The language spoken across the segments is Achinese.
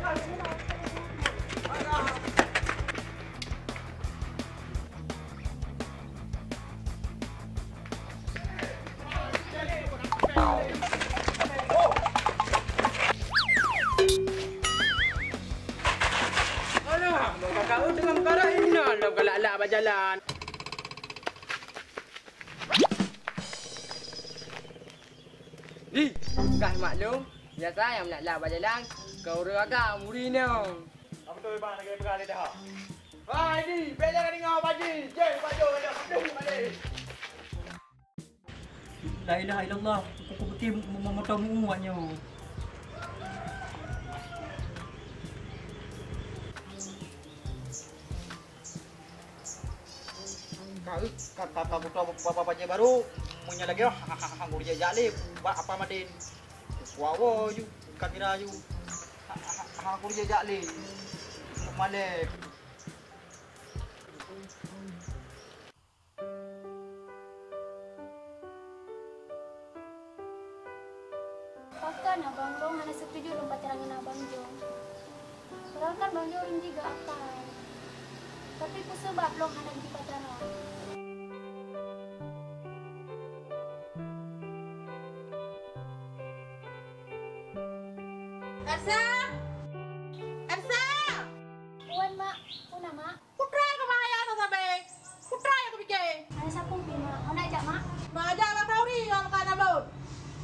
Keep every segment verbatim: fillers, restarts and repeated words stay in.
Alah, kakak teungoh meukarat inan lom galak-galak bak jalan. Di, kah maklum, biasa nyang meulak-lak bak jalan, ka ureueng agam, ureueng inong. Apa tu, Bang, lagèe peugah lé dah? Hai, Di, bèk lagèe deungö, Pak Di. Jeh, Pak Di, ada peudeuh, Pak Di. La ilaha illallah, kupeugah mo-, mo-, moto meu awak nyoe. Ka, ka, ka, ka kuto bapa pajé barô, meunyoe lagèe ha, ha, ha, gurée jak lé, bak apa Madén. Wawo ju, ka kira ju. Ha, ha, ha, gurée jak lé. Malèe. Pakon abang lôn hana setuju lôn pacaran ngon abang Jong? Padahai kan bang Jong ureueng jih geuakai. Tapi peue sabab lôn hana jipacaran? Ersa! Ersa! Wan, Mak. Peue na, Mak? Putra keuh meuhayat sabe. Putra nyang kupiké. Hana sapeue pih, Mak. Hana jak, Mak. Meuhayat lam Sauri nyang ka na lôn.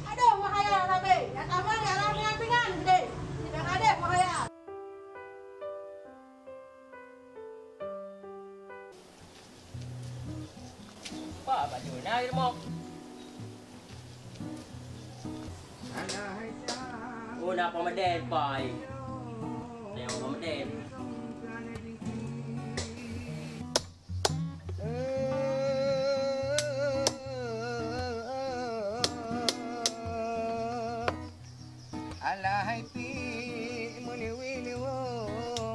Adoh, meuhayat sabe. Nyang tamong nyang lam pingan-pingan keudéh. Nyang adoh meuhayat. Pak, baju na di rumoh. Oh, na Pak Maden, pai. Tengok Pak Maden. Alahai pih meuniwi-niwi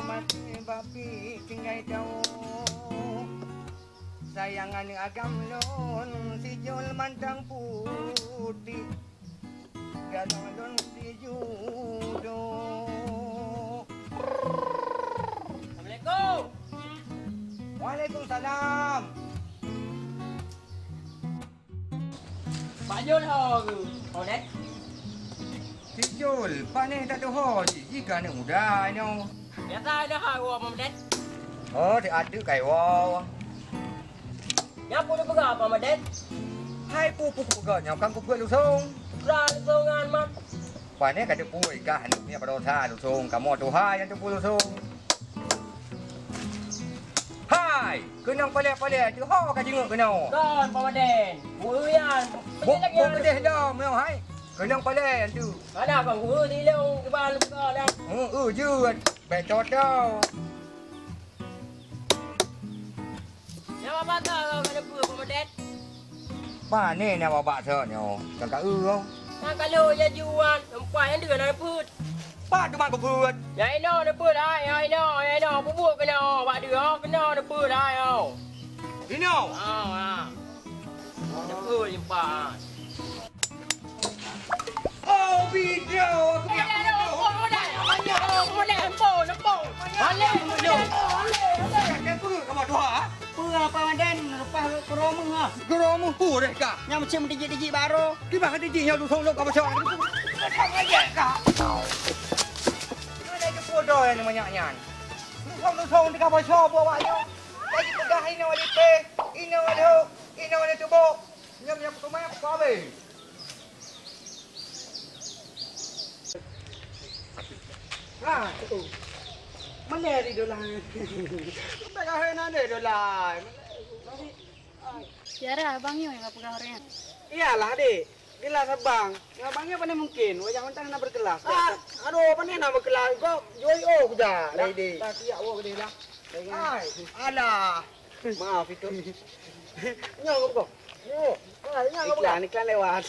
maté bak pih tinggai tawö. Sayang aneuk agam lôn si Jol mantong putéh, galak lôn sijudoe. Assalamualaikum. Waalaikumsalam. Pak Jol ho geuh, ho deh? Si Jol, pane that ho jih, jih keu aneuk muda nyoe. Biasa dah ha geuh, Pak Maden. Oh, di ateueh kai woe. Nyan peue neupeugah, Pak Maden? Hai peue-peue kupeugah nyoe, kan kupeugah lusong. Peugah lusong nyan, Man. Pane ka teupue kah aneuk nyoe, padahai sa lusong, kamoe tuha nyang teupue lusong. Hai, keunong palée-palée teuh ho ka jingeuk keunoe. Kon, Pak Maden. Buk nyan. Buk, buk keudeh dom nyoe hai. Keunong palée nyan teuh. Ada kon buk dilong kiban buka dah. Heu, heu, jeuet. Bèk cocok. Nyan babah ka, ka neupeu, Pak Maden. Pane na babah sa nyoe, nyang ka eu. Nyang ka lheueh ya juan, empat nyang dua na neupeuet. Pat teuma geupeuet. Nyang inoe neupeuet hai, nyang inoe, nyang inoe, peubuet keunoe, bak dua keunoe neupeuet hai, oh. Inoe? Ah, ah. Neupeuet empat. Oh, bideu. Aku nak. Peue apa Maden, leupah keuromeuh ah. Keuromeuh pu deh ka. Nyang meucem dijik-dijik baro. Di bah dijik nyang lusong lom ka bocor. Ka ngajak ka. Mana je podo yang banyak nyan. Lusong-lusong di ka bocor buat awak nyoe. Lagi peugah inoe di peh, inoe di hok, inoe di tubok. Nyam nyam peutumai apa habis. Ha, tu. Mana di dolar? Tak kau nak ada dolar. Tiara, abang nyoe nyang peugah orang nyan. Iyalah, Dek. Gelas abang. Ngon abang nyoe pane mungkin. Wajah mentah na berkelas. Ah, aduh, pane na berkelas. Kau joi oh kuja. Dah, Dek. Dah siap oh gede dah. Hai, alah. Maaf itu. Nyoe kau kok. Nyoe. Hai, nyoe kau iklan, iklan lewat.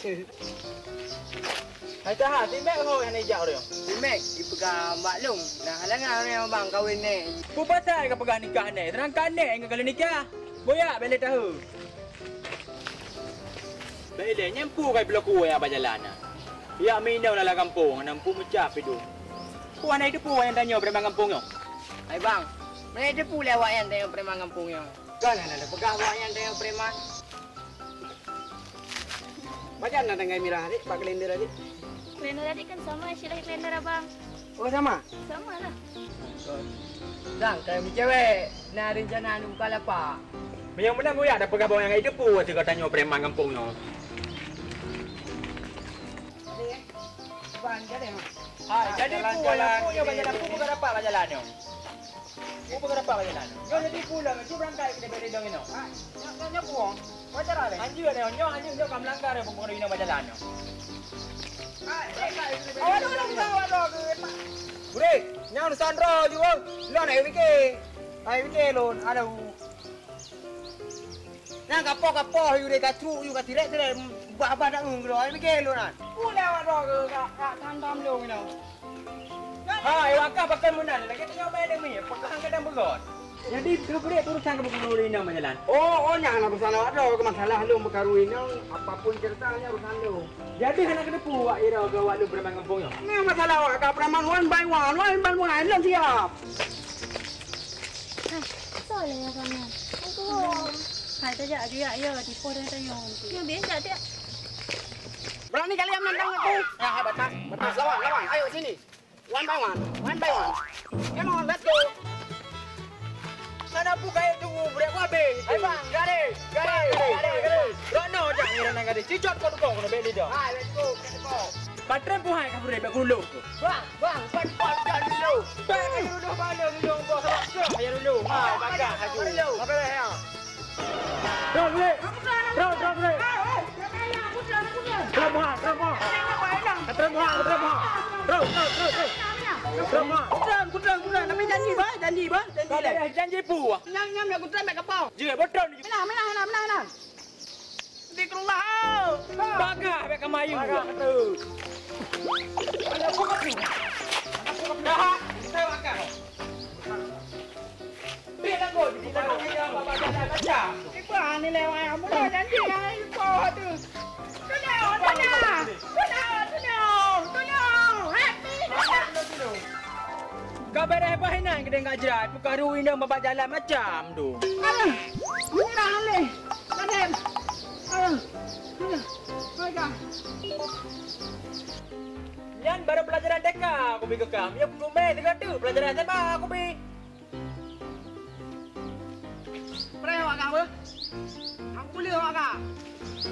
Hai taha, timbek ho nyang ijak orang. Timbek, dipeugah Mbak Long. Nah, halangan orang abang kawin ni. Peue pasai ka peugah nikah ni? Sedangkan ni enggak kali nikah. Boyak bele tahu. Bele nyampu kai bloku ya bajalan. Ya minong dalam kampung, nampu mecah pidung. Peue hana jiteupeue awaknyan tanyoe preman gampông nyoe? Hai bang, meunan jiteupeue lé awaknyan tanyoe preman gampông nyoe. Kon hana teupeugah awaknyan tanyoe preman. Pajan na tanggai mirah adik, bak kalender adik? Kalender adik kan sama, istilah kalender abang. Oh, sama? Sama lah. Bang, kalau meucewek, na rencana anu buka lapak. Meunyoe meunan buya, dak peugah bawang nyang jiteupeue sigoe tanyoe preman gampông nyoe. Hai, jadi peue nyang peue nyoe bak jalan, peue buka lapak bak jalan nyoe? Peue buka lapak bak jalan nyoe? Nyoe jadi peue lom, cit beurangkat kita beri dong inoe. Ah, nyoe, nyoe, nyoe peue? Wajar lah, Bang. Anjur nyoe, nyoe anjur nyoe ka meulanggar peue buka inoe bak jalan nyoe. Aduh, aduh, aduh, aduh, aduh. Budi, nyan urusan droe ju, oh. Lôn nak pike. Hai pike lôn, aduh. Nyan kapoh-kapoh yue deh, ka trok yue, ka tirek-tirek, bah-bah dang keudroe, ai mike lôn nyan. Ulèe awak droe keu ka, ka tandam lôn inoe. Hai, wakah pakon meunan, lagèe tanyoe bai demi, pakon kadang beugöt. Jadi, keupeue urusan keu bunoe inoe meujalan? Oh, oh, nyan urusan awak droe, keu masalah lôn beukaru inoe, apapun ceritanya urusan lôn. Jadi, hana keudeuh peue wak ira keu awak lôn preman gampông nyoe? Nyan masalah awak ka preman one by one, one by one, lôn siap. Hai, soe lé ya kamu? Hai, tajak, tajak, ya, tipu dah tanya. Ya, biasa, tiap. Berani kalian menantang aku? Ya, batas, batas, lawan, lawan. Ayo sini. One by one, one by one. Come on, let's go. Mana buka itu, brek wabe. Hai, bang, gade, gade, gade, gade. Rono jak ni, Rono, gade. Cicot kau tukang, kena beli dah. Hai, let's go, let's go. Patrem puhai ka beri bak gulu. Bang, bang, ban pot dah dulu. Bang, dulu, bang, dulu, bang, bang, bang. Ayo dulu. Ha, bakar laju. Dulu. Apa dah ya? Terus, Bre. Terus, terus, Bre. Terus, Bre. Terus, Bre. Terus, terus, terus, terus. Terus, terus, terus. Terus, Bre. Kutrang, kutrang, kutrang. Tapi janji, bah, janji, bah. Janji, bah. Janji pu. Nyam, nyam, nak kutrang, nak kapau. Je, betul ni. Menang, menang, menang, menang, menang. Zikrullah. Bagah bèk kamayu. Bagah betul. Dah, saya makan. Bèk lagu, jadi lagu kita bapak jalan macam. Ibu ni lewat, mula janji, ibu tu. Tolong, tolong. Tolong, tolong. Hati, tolong. Ka bèrèh bah inan keudéh ngon jrat, peukaru inong babah jalan macam tu. Alah, meunyeurah lé. Kadem. Alah, alah, alah. Nyan baru pelajaran T K aku bri keu kah. Meunyoe peurumoh teuka teuk pelajaran S M A aku bri. Preh awak kah beuh? Aku peuleueh awak kah?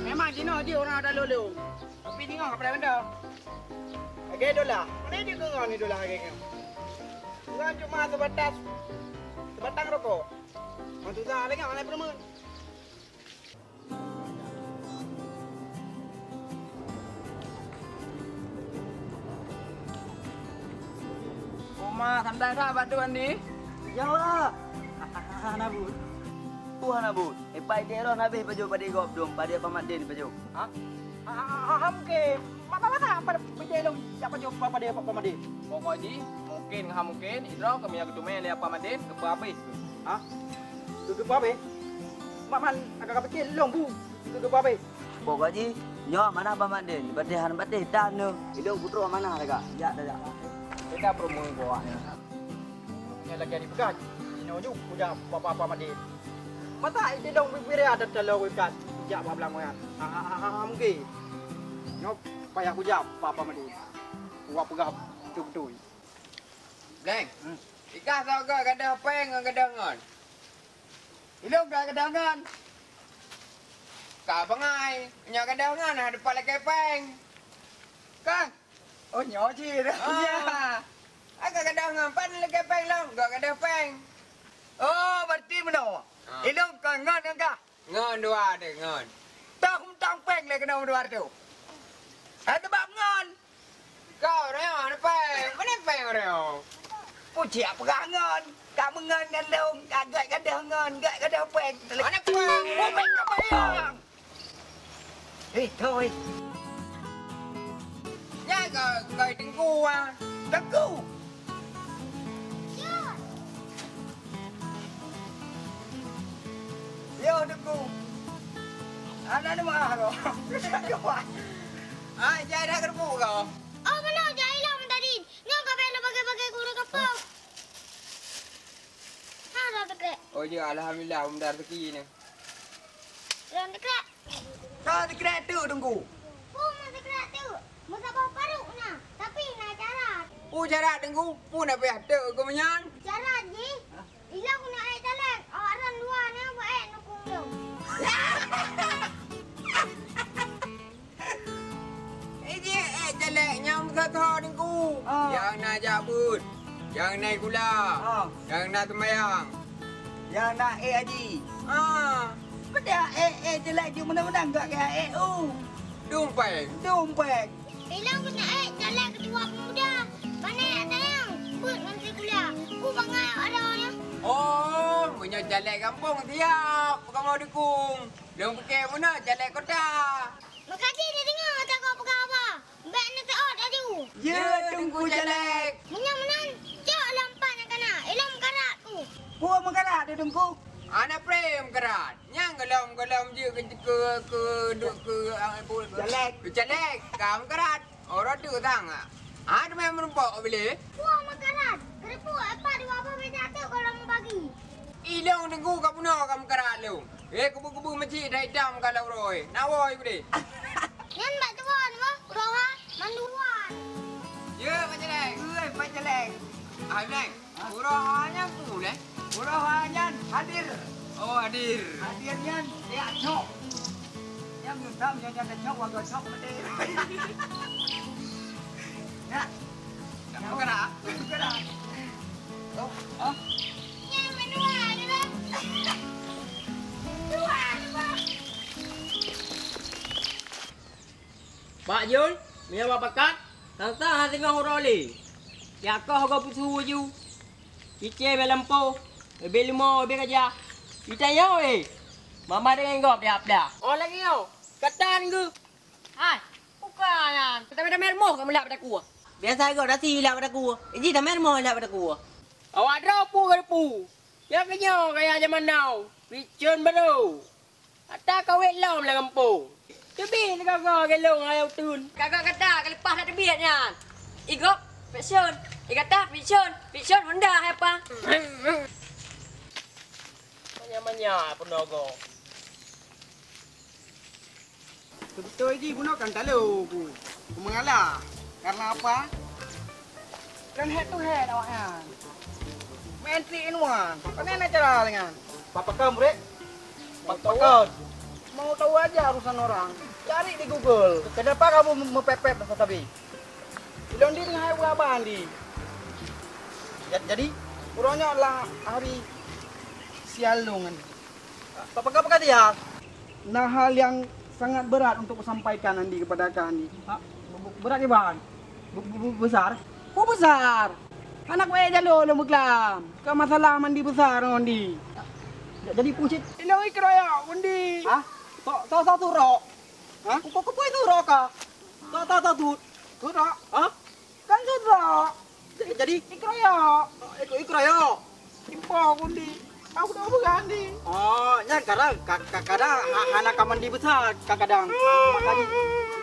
Memang jinoe jih ureueng ata lôn-lôn. Tapi singoh ka preh mantong. Lagèe idola. Pane jeuet keu ngon idola lagèe nyoe? Ngon cuma seubatas, seubatang rokok. Ngon susah lagèe ngon peurumoh. Oma, santai that bak tu, Andi? Ya Allah. Hana buet. Tuhan hana buet. Eh, pai deh roh nabeh pajoh padé gob dong, padé pamat den pajoh. Ha? Ha, ha, ha, ha, mungkin. Mata-mata apa bejai long jak pajoh pa-, padé pa-, pamat den? Pokok jih, mungkin ha mungkin, idroe kami yang ketumai lé apa maden, kepa habis. Ha? Keu, keu apa? Mak man, agak kapikir long bu. Keu, keu apa? Pokok jih, nyoe manah Bang Madin, bateh han bateh tan nyoe. Idong putroe manah lagak, jak dah jak. Kita promo buah ni. Nyoe lagi dipeugah, inoe ju udah apa-apa Madin. Mata idong bibir ada telo wikat, jak bablang wikat. Ha, ha, ha, ha, mungkin. Nyoe payah kujak apa-apa Madin. Wak peugah beutôi-beutôi. Bleng. Hmm. Ikah soe geuh gadoh péng ngon gadoh ngon? Ilôn ka gadoh ngon. Ka bangai, nyoe gadoh ngon, ha, depan lakée péng. Kan? Oh, nyoe cit. Ah. Ya. Ai ka gadoh ngon, pan lakée péng lom, geuh gadoh péng. Oh, berarti meunoe. Ah. Ilôn kon ngon ngon kah? Ngon dua deh, ngon. Toh mantong péng lé keunoe dua reutôh. Hai, teubak ngon. Kau reunyoe hana péng, pane péng reunyoe? Pucék peugah ngon, ka meungon ngon lôn, ka gét gadoh ngon, gét gadoh péng. Hana péng. Oh, péng ka bayang. Eh, thoi. Nyan kau, kau teungku ah. Teungku. Yo, teungku. Anak ni mah kau. Ai, jai dah keureubu kau. Oh, mana jai lah tadi. Nyoe ka bèk na bagi-bagi. Teukrek. Oh ya, alhamdulillah, um, dah rezeki ni. Lôn teukrek. Ka teukrek tu, Teungku. Peue meusikrek teuk, meusaboh parok na, tapi na syarat. Peue syarat, Teungku? Peue na payah teuk keu meunyan? Syarat jih, ilôn keuneuk ék caleg, awak droen dua na beu ék dukung lôn. Eh, jih ék caleg nyang meusaboh, Teungku. Ah. Nyang na jak beuet, nyang na sikula, ah, nyang na seumayang. Nyang na ék haji. Ah. Padahai ék, ék caleg jih meunan-meunan gak keu ék u. Dum péng. Dum péng. Ilôn keuneuk ék caleg keutua pemuda. Bana nyang sayang, beuet ngon sikula. Ku bangai awak droe nyoe. Oh, meunyoe caleg gampông siap, kamoe dukung. Lôn pike meunan caleg kota. Meukajih neudeungoe ata gob peugah haba. Bék neuteuôt laju. Ya, Teungku Caleg. Meunyoe meunan, cok lom pat nyang kana, ilôn meukarat ku. Peue meukarat, Teungku? Hana pré meukarat. Nyang golom-golom jeuet keu, keu, keu, keu, keu, ah, peue, keu caleg. Keu caleg, ka meukarat. Ora tu sang. Ah, teumé meurumpok bilé. Peue meukarat? Keureupuk, eh, pat dua boh beda tu golom meubagi. Ilôn Teungku ka bunoe ka meukarat lôn. Eh, kubu-kubu masjid dah itam ka lam uroe. Nak woe gudeh. Nyan bak tuan, wah, uroe ha, manduan. Ya, Pak Caleg. Oi, Pak Caleg. Ah, Neng. Uroe ha nyan peue, Neng? Uroe ha nyan hadir. Oh, hadir. Hadir nyan, ya, cok. Nyang minta, nyang nyang cok, warga cok, mati. Nak. Nak bergerak? Bergerak. Oh, oh. Nyan, menua, gitu. Dua, dua. Pak Jul, meunyoe bak pakat, sang-sang hana singoh uroe lé. Jak koh gob peusu ju. Cicém lam lampôh, leubeh leumo, leubeh gajah. Ita nyoe, eh. Mama deungon gob dah, dah. Oh, lagèe nyoe. Katan geuh. Hai, bukan nyan. Tamè-tamè rumoh ka meulak bak takue. Biasa gob dah si lak bak takue. Iji tamè rumoh lak bak takue. Awak droe peue ka teupeue. Nyan keuh nyoe gaya jameun now. Picon barô. Ata kawét lom lam gampông. Teubiet sigoe-goe geuh lôn ayah uteuen. Ka gata ka leupah that teubiet nyan. Igob, fiction. Igata, fiction. Fiction Honda hai apa? Manya-manya peunoh gob. Seubeutôi jih bunoe kan talo ku. Ku meungalah. Karena apa? Kan head to head awaknyan. Main three in one. Pane na cara dengan? Pakon, murit? Pakon. Mau tahu aja urusan orang. Cari di Google. Kenapa kamu mepepet masa tadi? Ilôn di teungoh hai buah bandi. Ja-, jadi, uroe nyoe adalah hari sial lôn nyan. Pakon, pakon dia? Na hal nyang sangat berat untuk kusampaikan, Andi, kepada Kak Andi. Ha? Be-, be-, berat kiban? Be-, be-, be-, besar? Peue besar? Hana kuék jaloe lôn beuklam. Ka masalah mandi besar ngon Andi. Ja-, jadi peue cit? Ilôn ikeroyok Andi. Ha? Sok, sok, sok surok. Ha? Ku, ku, ku peue surok ka? Sok, sok, sok tut. Surok? Ha? Kan sudra. Jadi? Ikeroyok. Iko, ikeroyok. Ipo kundi. Aku dah berani. Oh, nyan kadang, ka-, ka-, kadang ha-, hana ka mandi besar, kadang-kadang. Makanya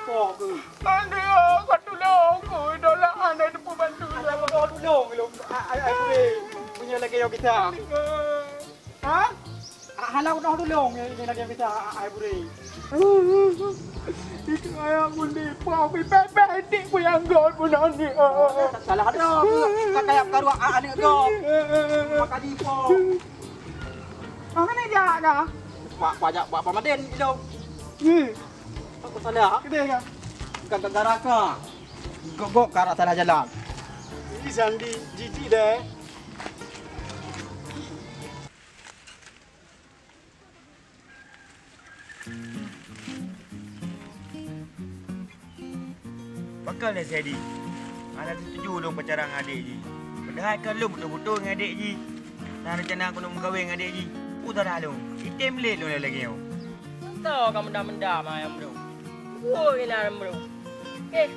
ipo ke. Andi, oh, kau tolong aku. Tolong, anda tu pembantu. Ada kau tolong, belum. Ai, ai, ai, boleh. Punya lagi yang kita. Ha? Ah, hana udah tulông, eh, ini lagi bisa, ah, ai buri. Itu ayah bundi, pau pipet pet, tik puyang got bunan ni. Salah ada, ka kaya karuak, ah, aneuk got. Maka di pau. Ah, mana dia ka? Pak, pajak, Pak Pamaden, ilong. Hmm. Aku salah. Kedai ka? Bukan gara-gara ka. Gok-gok ka salah jalan. Ih, Sandi, jijik deh. Pakon lé Saidi hana seutuju lôn pacaran ngon adék jih. Padahai kan lôn beutôi-beutôi ngon adék jih. Na reuncana keuneuk meukawen ngon adék jih. Peue salah lôn? Item lé lôn lagèe nyoe. Soe ka meuda-meuda ma ayam lôn? Peue inan lôn? Eh,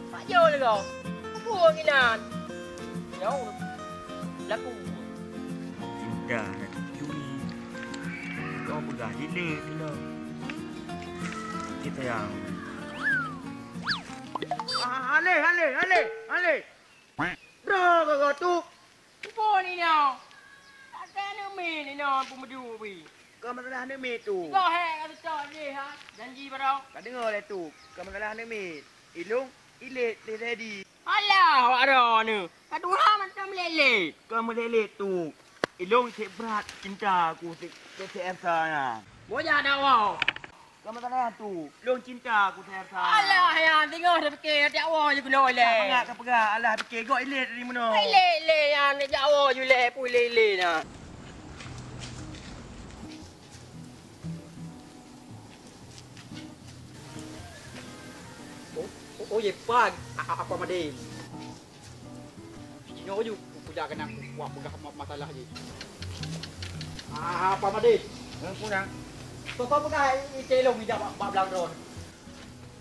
pajoh lé gob. Peue inan? Nyoe laku. Indah na cucui. Kau peugah dilek tu lah. Kita yang. Ah, aleh, aleh, aleh, aleh. Bro, kau tu. Peue ni nyoe? Aneuk miet inoe peumeudu bri. Kon masalah aneuk miet tu. Tiga hai ka seutôt lé ha. Janji baroe. Ka deungoe lé tu. Kon masalah aneuk miet. Ilôn ilét lé Dedi. Alah, awak droeneuh. Ka tuha mantong meulét-lét. Kon meulét-lét tu. Ilôn cit brat cinta ku si, si, si Elsa nyan. Boh jak dakwa. Kon masalah tu. Ilôn cinta ku si Elsa. Alah, nyan singoh tapike, jak woe ju keunoe lé. Ka peugah, ka peugah. Alah, pike gok ilét dari meunoe. Ilét-ilét nyan, jak woe ju lé, peue ilét-ilét nyan. Oh, oh, oh, ye, Pak, a-, a-, apa Madin? Nyoe ju, ku, ku jak keunan ku, ku peugah ma-, masalah jih. Ah, apa Madin? Eh, ku na. Soe-soe peugah i-, ite lôn ijak bak, bak blang droe.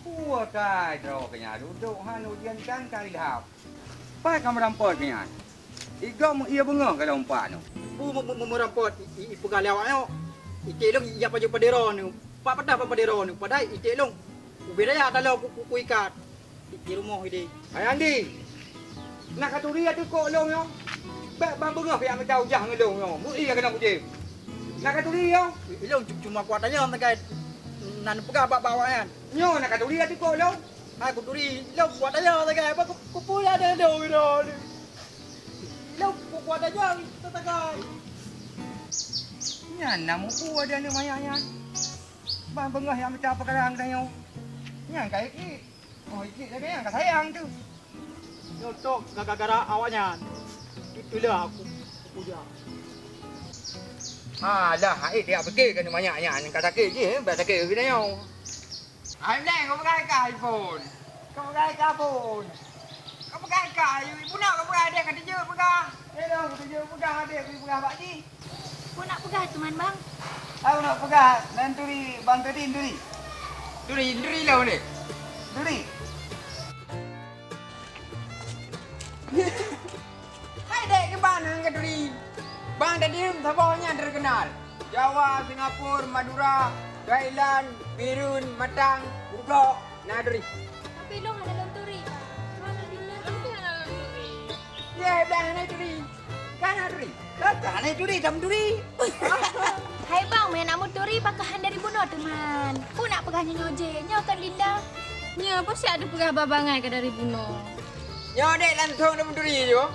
Kuah kai droe keu nyan, dudoe han ujeuen kan kai lhab. Pat ka meurampot keu nyan. Igoe meu-, ie beungoh ka lom pat nyoe. Peue meu-, meu-, meu-, meurampot i-, i-, ipeugah lé awak nyoe? Ite lôn ijak pajoh padé droeneuh. Pat patah pat padé droeneuh. Padahai ite lôn ubé daya taloe ku, ku, ku ikat di, di rumoh idéh. Hai Andi, na katuri ateueh kok lôn nyoe? Bèk ban beungoh kajak mita ujah ngon lôn nyoe. Meu-, ie keunoe kutem. Na katuri nyoe? Ilôn cu-, cuma kuat tanyong sagai nan peugah bak, bak awaknyan. Nyoe na katuri ateueh kok lôn? Hai kuturi, ilôn kuat tanyong sagai. Apa ku, kupeue ada lôn inoe? Ilôn ku, kuat tanyong sagai. Nyan na mupu ada aneuk manyak nyan. Ban beungoh jak mita peukarang tanyoe. Nyan ka ié-ié. Oh, ié-ié lagèe nyan ka sayang tu. Nyoe tok gara-gara awaknyan. Itulah aku, aku jak. Alah, hai dak pike keu aneuk manyak nyan ka sakét jih, eh, bèk sakét keu tanyoe. Hai Bleng, kau peugah ka iPhone. Kau peugah ka phone. Kau peugah ka, ibu nak kau peugah adek ka tuju peugah. Eh, dah, ka tuju peugah adek, ka peugah bak jih. Peue nak peugah teuma, Bang? Aku nak peugah nan turi Bang Tedin turi. Turi, turi lah ni. Turi. Hai dek, kiban han ka turi? Bang Tedin saboh nyan terkenal. Jawa, Singapura, Madura, Thailand, Bireuen, Matang, Bugok, na turi. Tapi lôn hana lôn turi, Bang. Lôn hana turi. Ye, Bang hana turi. Kan hana turi. Kan hana turi, tam turi. Hai bang, meunan meuturi pakon han dari bunoe teuma. Peue nak peugah nyoe jeh, nyoe kan Dinda. Nyoe peue siat teupeugah bak bangai ka dari bunoe. Nyoe dek langsong dari meuturi nyoe.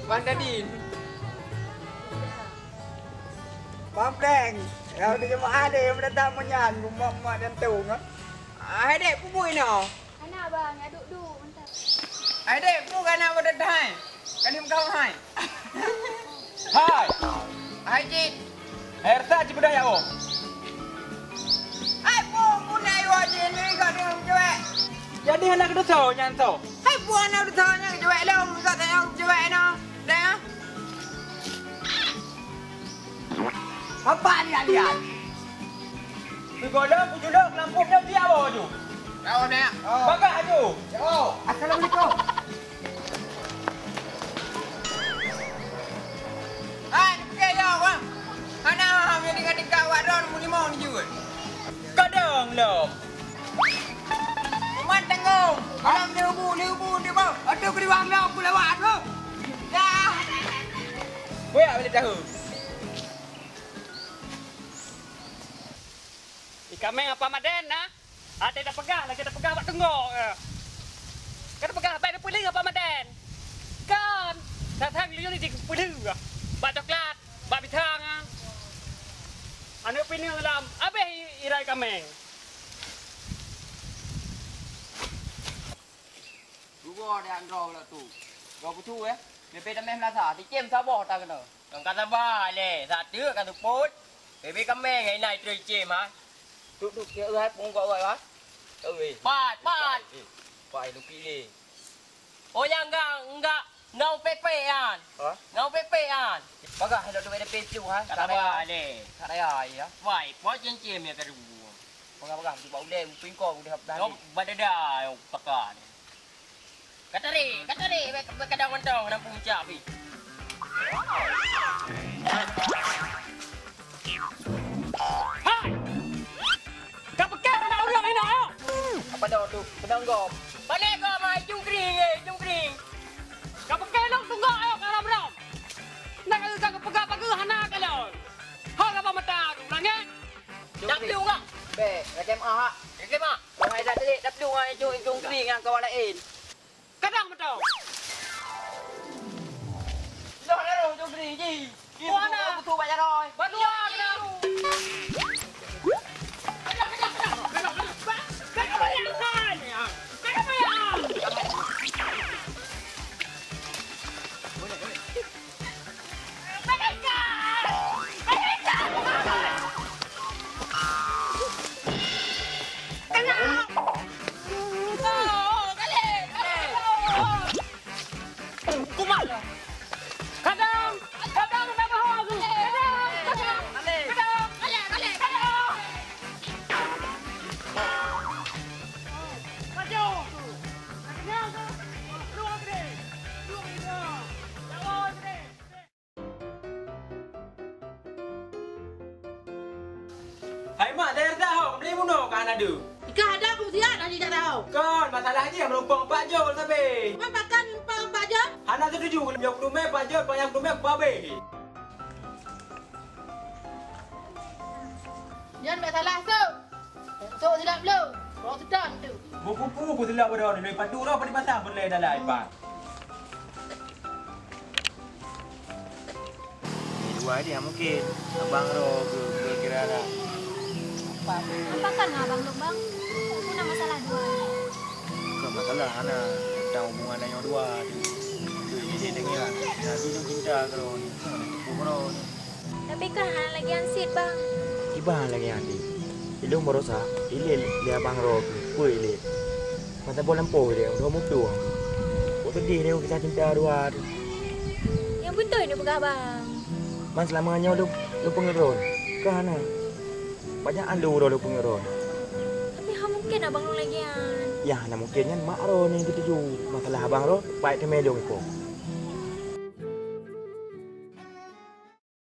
Bang Dadin. Bang Peng, nyang di jeumaah dek nyang datang meunyan, mak-mak dan tong. Hai dek, peue buet inoe? Hana, Bang, nyak duek-duek mantong. Hai dek, peue ka na bak that hai? Ka lheueh meukawen hai? Hai! Hai cit! Hai rasa cit beudah ya oh. Hai peue, peue na iwa jih ni ka deungon meucuek? Jadi hana keudeusa nyan soe? Hai peue hana keudeusa nyan cuek lom, ka tanyong cuek inoe. Dah ya? Apa lihat-lihat? Sigohlom kujulok lampôh nyoe biak woe ju. Tahu nak? Oh. Bagah aju. Oh, assalamualaikum. Hai, pike yo, Bang. Hana ham nyang tingkat-tingkat awak droe mulimong jeuet. Kadang lom. Umat tanggong. Malam ni ubu, ni ubu, ni bang. Atu keuliwang lom, aku lewat tu. Dah. Kuyak boleh tahu. Ikameng apa maden na? Até tapeugah lagèe tapeugah bak teunggok. Ka tapeugah bèk tapeuleueh apa maden. Kan, sang-sang liyue ni jipeuleueh bak coklat, bak pisang. Aneuk pineung lam abéh i-, irai kameng. Dugoe dek droe lok tu. Droe peusu eh. Leubeh tameh meulasa, sicém saboh ta keunoe. Nyang ka saba lé, sateuk ka seupôt. Leubeh kameng ngai nai trôi cém ha. Duk duk keu hai pungkok wai ha. Oi. Pat, pat. Pat luki lé. Oh nyang enggak, enggak, enggak upepek an. Ha? Enggak upepek an. Bagah lok tu ada pesu ha. Ka saba lé. Ka raya ya. Wai, pot cém-cém ya ka dugoe. Peugah-peugah, bak ulèe, bak pingkong, udah dah. Nyok badada nyok pakai. Katari, katari, bèk, bèk kadang mantong, nampu meucah pi. Hai! Ka peukai aneuk ureueng inong, ayo! Apa dah tu? Pedang gom. Pandai gom, hai, jungkring, eh, jungkring. Ka peukai lom tunggak, ayo, ka ram-ram. Nak ka geupeugah pageue hana kalon. Ho ka ba mata ureueng langét. Dak plueng kah? Bèk, lagèe meu'ah. Lagèe meu'ah. Wahai dak telik, dak plueng ngon Cong, Cong Tri ngon kawan laén. Kadang beutôi. Loh, lalu Cong Tri ji. Ji, buku, buku tu bak jaroe. Bak luwa kena. Kadang, kadang, kadang, kadang, kadang, kadang. Maju. Hai mak, dayah dah ho, beli bunoe ka hana deuh. Ikah ada aku siat hana jak tahu. Kon, masalah jih meureumpok Pak Jol sabe. Mak pakan meureumpok Pak Jol? Hana setuju, kalau nyok dumé Pak Jol, payah dumé babeh. Nyan mak salah tu. Sok silap lom. Rot sedang tu. Buku-buku silap pada orang ni, padu roh pada pasang pun lé dalam iPad. Ni dua dia mungkin. Abang roh ke, ke kira dah. Apa kan abang tu, bang? Aku nak masalah dua. Bukan masalah, Hana. Tentang hubungan nyoe dua tu. Tu jadi dengar. Nanti tu cinta kalau ni. Mana tu roh ni. Tapi kan hana lagèe nyan cit, bang. Kiban lagèe nyan cit. Ilôn barosa, ilé lé abang roh keuh, peue ilé. Mata boh lampôh ilé, roh muplong. Kok seudeh lé kisah cinta dua tu. Nyang beutôi neupeugah bang. Man seulama nyoe lôn, lôn peungeut droe. Ka hana. Banyak alu droe lôn peungeut droe. Tapi hana mungken abang lôn lagèe nyan. Ya, hana mungken nyan mak droe nyang geutuju. Masalah abang roh, paih teumé lôn iko.